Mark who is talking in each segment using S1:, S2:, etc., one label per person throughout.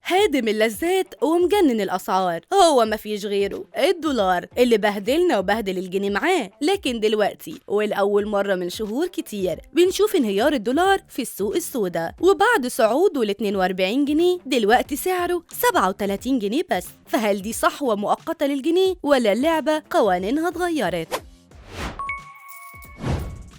S1: هادم اللذات ومجنن الأسعار، هو مفيش غيره الدولار اللي بهدلنا وبهدل الجنيه معاه. لكن دلوقتي والأول مرة من شهور كتير بنشوف انهيار الدولار في السوق السوداء، وبعد صعوده ل 42 جنيه دلوقتي سعره 37 جنيه بس. فهل دي صحوة مؤقتة للجنيه ولا اللعبة قوانينها اتغيرت؟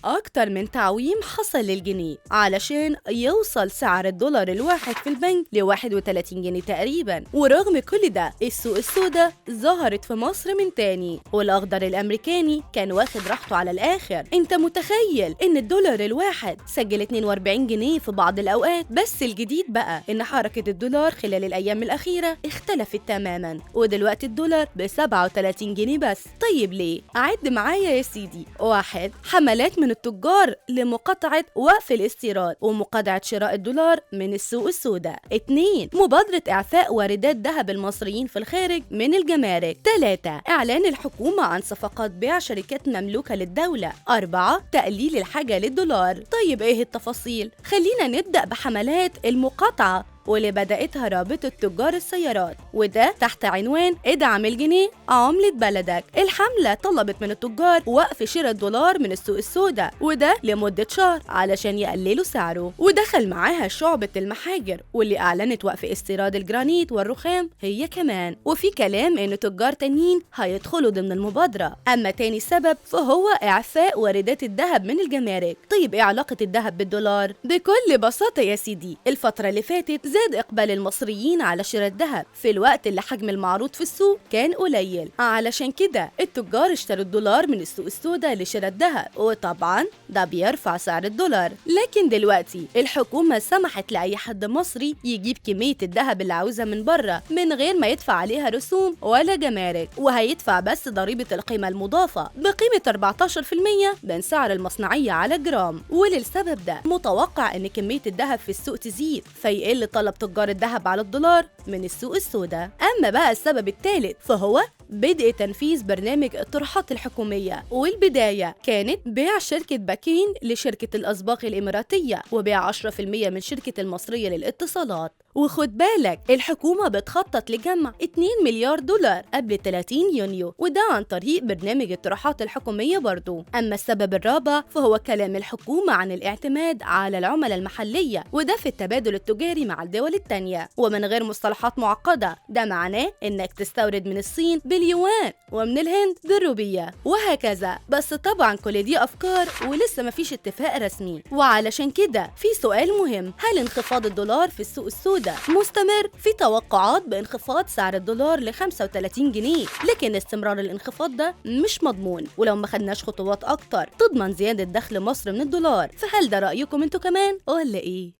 S1: أكتر من تعويم حصل للجنيه علشان يوصل سعر الدولار الواحد في البنك ل 31 جنيه تقريبا، ورغم كل ده السوق السوداء ظهرت في مصر من تاني، والأخضر الأمريكاني كان واخد راحته على الآخر. أنت متخيل إن الدولار الواحد سجل 42 جنيه في بعض الأوقات؟ بس الجديد بقى إن حركة الدولار خلال الأيام الأخيرة اختلفت تماما، ودلوقتي الدولار ب 37 جنيه بس. طيب ليه؟ عد معايا يا سيدي. واحد، حملات من التجار لمقاطعة وقف الاستيراد ومقاطعة شراء الدولار من السوق السوداء. 2، مبادرة إعفاء واردات ذهب المصريين في الخارج من الجمارك. 3، إعلان الحكومة عن صفقات بيع شركات مملوكة للدولة. 4، تقليل الحاجة للدولار. طيب إيه التفاصيل؟ خلينا نبدأ بحملات المقاطعة واللي بدأتها رابطة تجار السيارات، وده تحت عنوان ادعم الجنيه عملة بلدك. الحملة طلبت من التجار وقف شراء الدولار من السوق السوداء، وده لمدة شهر علشان يقللوا سعره. ودخل معاها شعبة المحاجر واللي أعلنت وقف استيراد الجرانيت والرخام هي كمان، وفي كلام إن تجار تانيين هيدخلوا ضمن المبادرة. أما تاني سبب فهو إعفاء واردات الذهب من الجمارك. طيب إيه علاقة الذهب بالدولار؟ بكل بساطة يا سيدي، الفترة اللي فاتت زاد إقبال المصريين على شراء الذهب في الوقت اللي حجم المعروض في السوق كان قليل، علشان كده التجار اشتروا الدولار من السوق السوداء لشراء الذهب، وطبعا ده بيرفع سعر الدولار. لكن دلوقتي الحكومة سمحت لأي حد مصري يجيب كمية الذهب اللي عاوزها من بره من غير ما يدفع عليها رسوم ولا جمارك، وهيدفع بس ضريبة القيمة المضافة بقيمة 14% من سعر المصنعية على جرام. وللسبب ده متوقع إن كمية الذهب في السوق تزيد فيقل طلب تجار الذهب على الدولار من السوق السوداء. أما بقى السبب الثالث فهو بدء تنفيذ برنامج الطرحات الحكومية، والبداية كانت بيع شركة باكين لشركة الأسباق الإماراتية وبيع 10% من شركة المصرية للاتصالات. وخد بالك الحكومة بتخطط لجمع 2 مليار دولار قبل 30 يونيو، وده عن طريق برنامج الطرحات الحكومية برضو. أما السبب الرابع فهو كلام الحكومة عن الاعتماد على العملة المحلية، وده في التبادل التجاري مع الدول التانية ومن غير مصطلحات معقدة. ده معناه إنك تستورد من الصين باليوان ومن الهند بالروبية وهكذا. بس طبعا كل دي أفكار ولسه مفيش اتفاق رسمي، وعلشان كده في سؤال مهم: هل انخفاض الدولار في السوق السوداء مستمر؟ في توقعات بانخفاض سعر الدولار ل 35 جنيه، لكن استمرار الانخفاض ده مش مضمون، ولو ما خدناش خطوات أكتر تضمن زيادة دخل مصر من الدولار. فهل ده رأيكم انتوا كمان ولا إيه؟